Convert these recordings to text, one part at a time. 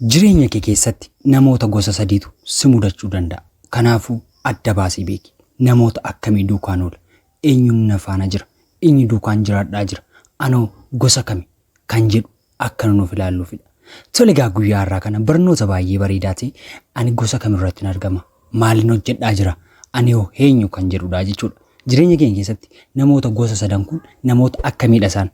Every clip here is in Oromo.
Jireenya kee keessatti namoota gosa sadiitu si mudachuu danda'a. Kanaafuu adda baasii beeki. Namoota akkamii duukaan oola? Eenyuun na faana jira? Eenyu duukaan jiraadhaa jira? Anoo gosa kami? Kan jedhu akka nuuf ilaalluufidha. Tole egaa guyyaa har'aa kana barnoota baay'ee bareedaa ta'e ani gosa kamirratti argama? Maalin hojjedhaa jira? Ani hoo eenyu kan jedhudha jechuudha. Jireenya keenya keessatti namoota gosa sadan kun namoota akkamiidha isaan?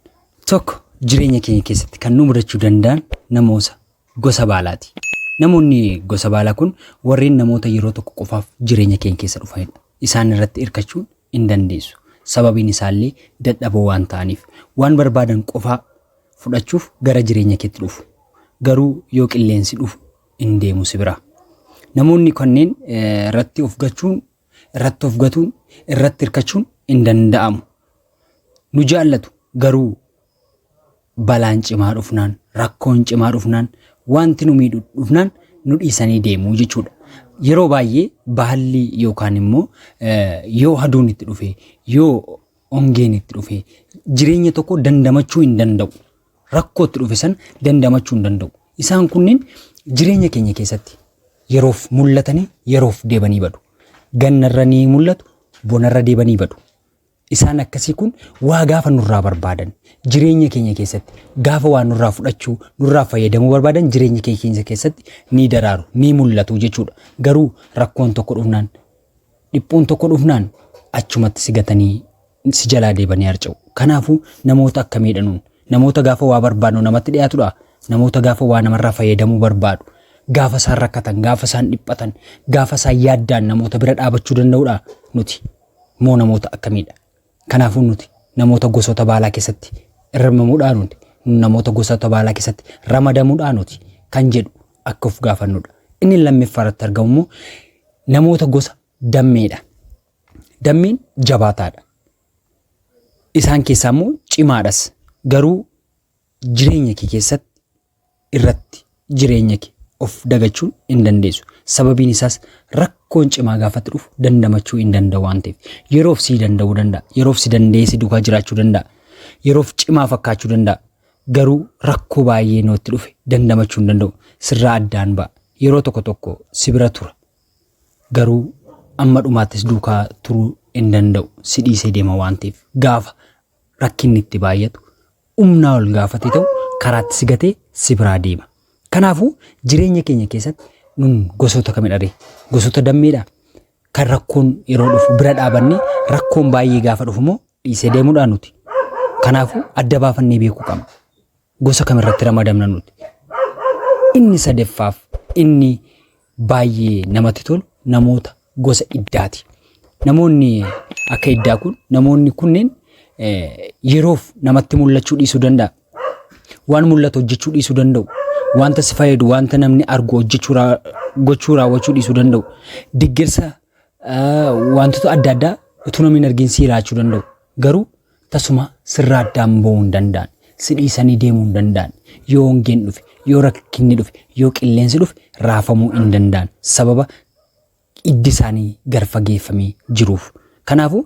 Tokko, jireenya keenya keessatti kan nu mudachuu danda'an namoota gosa baalaati. Namoonni gosa baalaa kun warreen namoota yeroo tokko qofaaf jireenya keenya keessa dhufanidha. Isaan irratti hirkachuun hin dandeessu. Sababiin isaallee dadhaboo waan ta'aniif. Waan barbaadan qofaa fudhachuuf gara jireenya keetti dhufu. Garuu yoo qilleensi dhufu hin deemu si biraa. Namoonni kanneen irratti of gachuun, irratti of gatuun, irratti hirkachuun hin danda'amu. Nu jaallatu, garuu balaan cimaa dhufnaan, rakkoon cimaa dhufnaan, wanti nu miidhu dhufnaan nu dhiisanii deemuu jechuudha. Yeroo baay'ee baalli yookaan immoo yoo aduun itti dhufe, yoo hongeen itti dhufe, jireenya tokko dandamachuu hin danda'u. Rakkoo itti dhufe sana dandamachuu hin danda'u. Isaan kunneen jireenya keenya keessatti yeroof mul'atanii yeroof deebanii badu. Gannarra ni mul'atu, bonarra deebanii badu. Isaan akkasii kun waa gaafa nurraa barbaadan, jireenya keenya keessatti gaafa waa nurraa fudhachuu, nurraa fayyadamuu barbaadan, jireenya keenya keessatti ni daraaru, ni mul'atu jechuudha. Garuu rakkoon tokko dhufnaan, dhiphuun tokko dhufnaan achumatti si gatanii si jalaa deebanii harca'u. Kanaafuu namoota akkamiidha nuun? Namoota gaafa waa barbaadnu namatti dhiyaatudha. Namoota gaafa waa namarraa fayyadamuu barbaadu. Gaafa isaan rakkatan, gaafa isaan dhiphatan, gaafa isaan yaaddaan namoota bira dhaabachuu danda'udha nuti. Moo namoota akkamiidha? Kanaafuu nuti namoota gosoota baalaa keessatti hirmamuudhaa nuti, namoota gosoota baalaa keessatti ramadamuudhaa nuti kan jedhu akka of gaafannudha. Inni lammaffaa irratti argamu immoo namoota gosa dammeedha. Dammeen jabaataadha. Isaan keessaa immoo cimaadhas. Garuu jireenya kee keessatti irratti jireenya kee of dagachuun hin dandeessu. Sababiin isaas rakkoon cimaa gaafatti dhufu dandamachuu hin danda'u waan ta'eef. Yeroof sii danda'uu danda'a. Yeroof si danda'ee si duukaa jiraachuu danda'a. Yeroof cimaa fakkaachuu danda'a. Garuu rakkoo baay'ee nootti dhufe dandamachuu hin danda'u. Sirraa addaan ba'a. Yeroo tokko tokko si bira tura. Garuu amma dhumaattis duukaa turuu hin danda'u. Si dhiisee deema waan ta'eef. Gaafa rakkinni itti baay'atu, humnaa ol gaafatee ta'u, karaatti si gatee si biraa deema. Kanaafuu jireenya keenya keessatti nun gosoota kamidha ree? Gosoota dammeedha. Kan rakkoon yeroo dhufu bira dhaabannee, rakkoon baay'ee gaafa dhufu immoo dhiisee deemuudhaan nuti. Kanaafuu adda baafannee beekuu qabna. Gosa kamirratti ramadamna nuti? Inni sadeffaaf inni baay'ee namatti tolu namoota gosa iddaati. Namoonni akka iddaa kun, namoonni kunneen yeroof namatti mul'achuu dhiisuu danda'a. Waan mul'atu hojjechuu dhiisuu danda'u. Wanta si fayyadu, wanta namni argu hojjechuu, gochuu, raawwachuu dhiisuu danda'u. Deeggarsa wantoota adda addaa utuu namni hin argin si laachuu danda'u. Garuu tasuma sirraa addaan ba'uu hin danda'an. Si dhiisanii deemuu hin danda'an. Yoo hongeen dhufe, yoo rakkinni dhufe, yoo qilleensi dhufe raafamuu hin danda'an. Sababa iddi isaanii gar fageeffamee jiruuf. Kanaafuu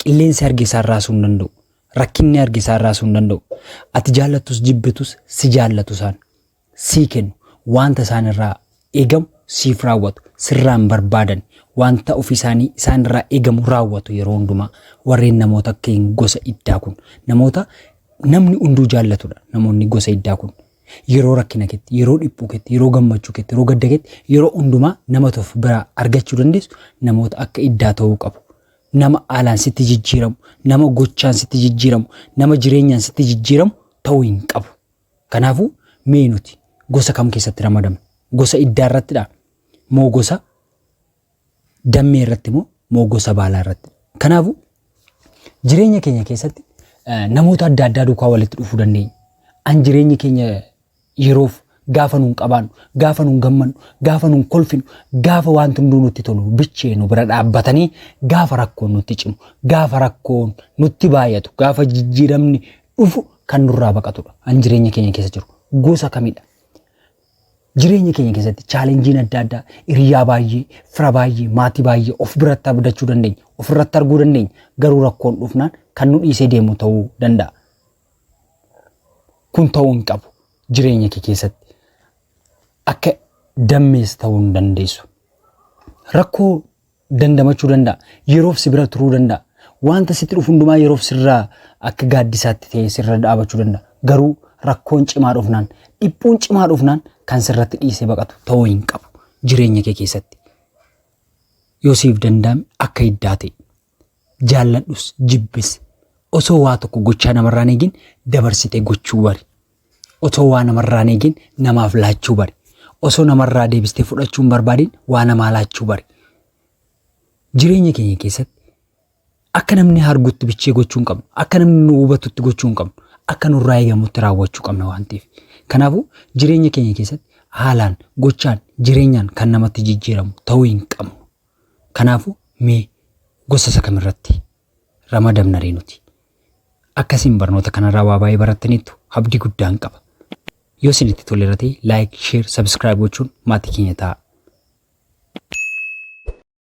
qilleensi arge isaan raasuu hin danda'u. Rakkinni arge isaan raasuu hin danda'u. Ati jaallattus jibbitus si jaallatu isaan. Sii kennu. Wanta isaan irraa eegamu siif raawwatu. Sirraan barbaadan. Wanta ofii isaanii isaan irraa eegamu raawwatu yeroo hundumaa. Warreen namoota akka gosa iddaa kun namoota namni hunduu jaallatudha. Namoonni gosa iddaa kun yeroo rakkina keetti, yeroo dhiphuu keetti, yeroo gammachuu keetti, yeroo gadda keetti, yeroo hundumaa nama tokko biraa argachuu dandeessu namoota akka iddaa ta'uu qabu. Nama haalaan sitti jijjiiramu, nama gochaan sitti jijjiiramu, nama jireenyaan sitti jijjiiramu ta'uu hin qabu. Kanaafuu mee nuti gosa kam keessatti ramadamna? Gosa iddaa irrattidha? Moo gosa dammee irratti moo gosa baalaa irratti? Kanaafuu jireenya keenya keessatti namoota adda addaa duukaa walitti dhufuu dandeenya. An jireenya keenya yeroof gaafa nuun qabaannu, gaafa nuun gammannu, gaafa nuun kolfinu, gaafa wanti hunduu nutti tolu bichee nu bira dhaabbatanii, gaafa rakkoon nutti cimu, gaafa rakkoon nutti baay'atu, gaafa jijjiiramni dhufu kan nurraa baqatudha. An jireenya keenya keessa jiru gosa kamidha? Jireenya keenya keessatti challengeiin adda addaa, hiriyaa baay'ee, fira baay'ee, maatii baay'ee of biratti abdachuu dandeenya, ofirratti arguu dandeenya. Garuu rakkoon dhufnaan kan nu dhiisee deemu ta'uu danda'a. Kun ta'uu hin qabu jireenya kee keessatti. Akka dammees ta'uu hin dandeessu. Rakkoo dandamachuu danda'a. Yeroof si bira turuu danda'a. Wanta sitti dhufu hundumaa yeroof sirraa akka gaaddisaatti ta'ee sirra dhaabachuu danda'a. Garuu rakkoon cimaa dhufnaan, dhiphuun cimaa dhufnaan kan sirratti dhiisee baqatu ta'uu hin qabu jireenya kee keessatti. Yoo siif danda'ame akka hiddaa ta'e jaalladhus jibbis osoo waa tokko gochaa namarraa hin eegin dabarsitee gochuu bari. Otoo waa namarraa hin eegin namaaf laachuu bari. Osoo namarraa deebistee fudhachuu hin barbaadin waa namaa laachuu bari. Jireenya keenya keessatti akka namni argutti bichee gochuu hin qabnu. Akka namni nu hubatutti gochuu hin qabnu. Akka nurraa eegamutti raawwachuu qabna waan ta'eef. Kanaafuu jireenya keenya keessatti haalaan, gochaan, jireenyaan kan namatti jijjiiramu ta'uu hin qabnu. Kanaafuu mee gosa isa kamirratti ramadamna ree nuti? Akkasiin barnoota kanarraa waa baay'ee barattaniittu abdii guddaan qaba. Yoo isinitti toleera ta'e like, share, subscribe gochuun maatii keenya ta'a.